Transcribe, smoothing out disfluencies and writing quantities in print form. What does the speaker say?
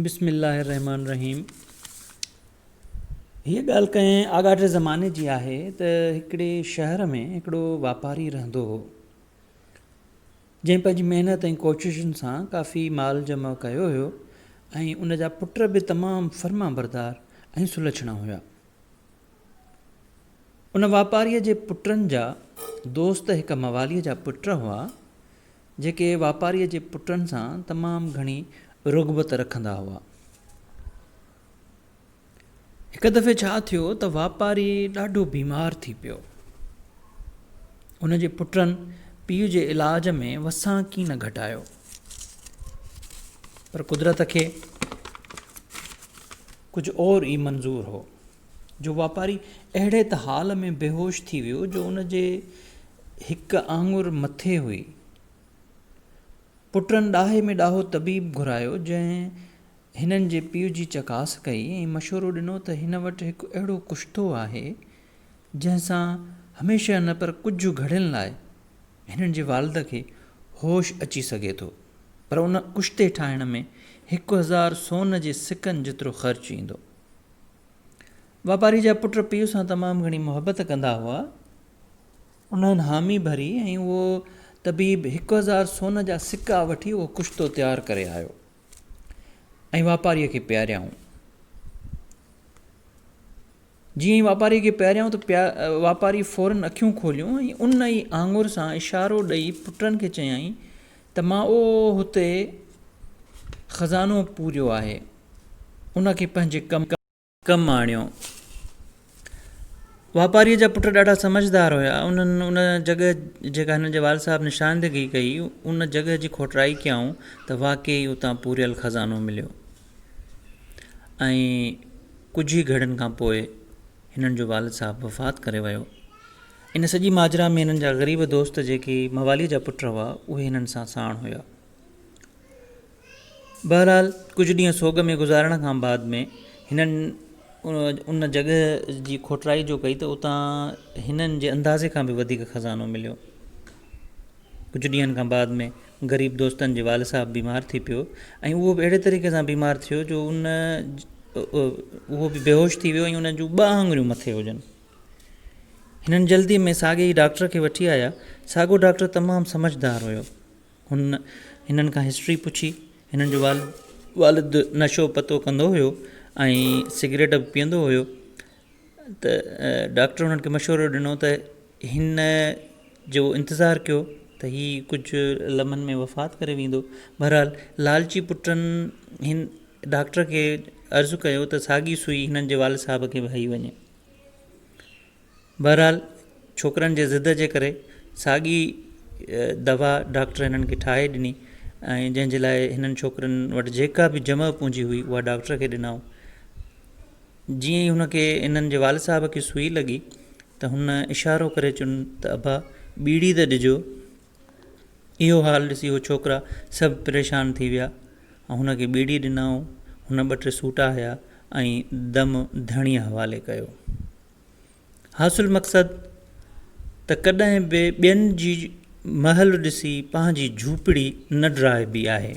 بسم الله الرحمٰن الرحيم هيء ڳالهه ڪنهن آڳاٽي زماني جي آهي ته هڪڙي شهر ۾ هڪڙو واپاري رهندو هو، جنهن پنهنجي محنت ۽ ڪوششن سان ڪافي مال جمع ڪيو هيو ۽ ان جا پٽ به تمام فرمانبردار ۽ سلڇڻا هيا. ان واپاريء جي پٽن جا دوست هڪ مواليء جا پٽ هئا، جيڪي واپاريء جي پٽن سان تمام گهڻي رغبت رکندا هئا. هڪ دفعي ڇا ٿيو ته واپاري ڏاڍو بيمار ٿي پيو. ان جي پٽن پيء جي علاج ۾ وسان ڪين گهٽايو. پر قدرت کي ڪجهه اور ئي منظور هو، جو واپاري اهڙي ته حال ۾ بيهوش ٿي ويو جو ان جي هڪ آڱر مٿي هئي. پٽن ڏاهي ۾ ڏاهو طبيب گهرايو، جنهن هنن جي پيء جي چڪاس ڪئي ۽ مشورو ڏنو ته هن وٽ هڪ اهڙو ڪشتو آهي، جنهن سان هميشه نه پر ڪجهه گهڙين لاء هنن جي والد کي هوش اچي سگهي ٿو، پر ان ڪشتي ٺاهڻ ۾ 1000 سون جي سڪن جيترو خرچ ايندو. واپاري جا پٽ پيء سان تمام گهڻي محبت ڪندا هئا. انهن حامي ڀري ۽ اهو طبيب 1000 سون جا سڪا وٺي اهو ڪشتو تيار ڪري آيو ۽ واپاريء کي پياريائون. جيئن ئي واپاريء کي پياريائون ته واپاري فوراً اکيون کوليون ۽ ان ئي آڱر سان اشارو ڏئي پٽن کي چيائين ته مان اهو هتي خزانو پوريو آهي، ان کي پنهنجي ڪم آڻيو. واپاريء جا پٽ ڏاڍا سمجهدار هيا. انهن ان جڳهه جيڪا هنن جي والد صاحب نشاندگي ڪئي، ان جڳهه جي کوٽرائي ڪيائون ته واقعي ئي اتان پوريل خزانو مليو ۽ ڪجهه ئي گهڙين کان پوء هنن جو والد صاحب وفات ڪري ويو. ان سڄي ماجرا ۾ هنن جا غريب دوست جيڪي مواليء جا پٽ هئا، اهي هنن سان ساڻ هيا. بهرحال ڪجهه ڏينهن سوڳ ۾ گذارڻ کان بعد ۾ هنن ان جڳهه جي کوٽرائي جو ڪئي ته اتان هنن جي اندازي کان به وڌيڪ خزانو مليو. ڪجهه ڏينهن کان بعد ۾ غريب دوستن جي والد صاحب بيمار ٿي پيو ۽ اهو به اهڙي طريقي سان بيمار ٿيو جو ان اهو به بيهوش ٿي ويو ۽ ان جون ٻه آڱريون مٿي هجن. هنن جلدي ۾ ساڳئي ئي ڊاڪٽر کي وٺي آيا. ساڳو ڊاڪٽر تمام سمجهدار هيو. هن هنن کان هسٽري پڇي. هنن جو والد نشو پتو ڪندو هيو ۽ سگريٽ به پيئندو هيو ته ڊاڪٽر هنن کي مشورو ڏنو ته هن جو انتظار ڪيو ته هي ڪجهه لمحن ۾ وفات ڪري ويندو. بهرحال لالچي پٽن هن ڊاڪٽر کي عرض ڪيو ته ساڳي سوئي هنن جي والد صاحب کي به هنئي وڃي. بهرحال ڇوڪرن جي ضد جي ڪري ساڳي دوا ڊاڪٽر هنن کي ٺاهي ڏني ۽ جنهن جي لاء هنن ڇوڪرن وٽ جيڪا به جمع پونجي هئي اها ڊاڪٽر کي ڏنائون. جيئن ئي هن کي هنن جي والد صاحب کي سوئي لڳي ته هن اشارو ڪري چين ته ابا ٻيڙي ته ڏجو. اهو حال ڏسي هو ڇوڪرا سڀ پريشان ٿي ويا ۽ هن کي ٻيڙي ڏنائون. هن ٻه ٽي سوٽا هنيا ۽ دم ڌڻيء حوالي ڪيو. حاصل مقصد ته ڪڏهن به ٻين جي محل ڏسي پنهنجي جهوپڙي نه ڊاهبي آهي.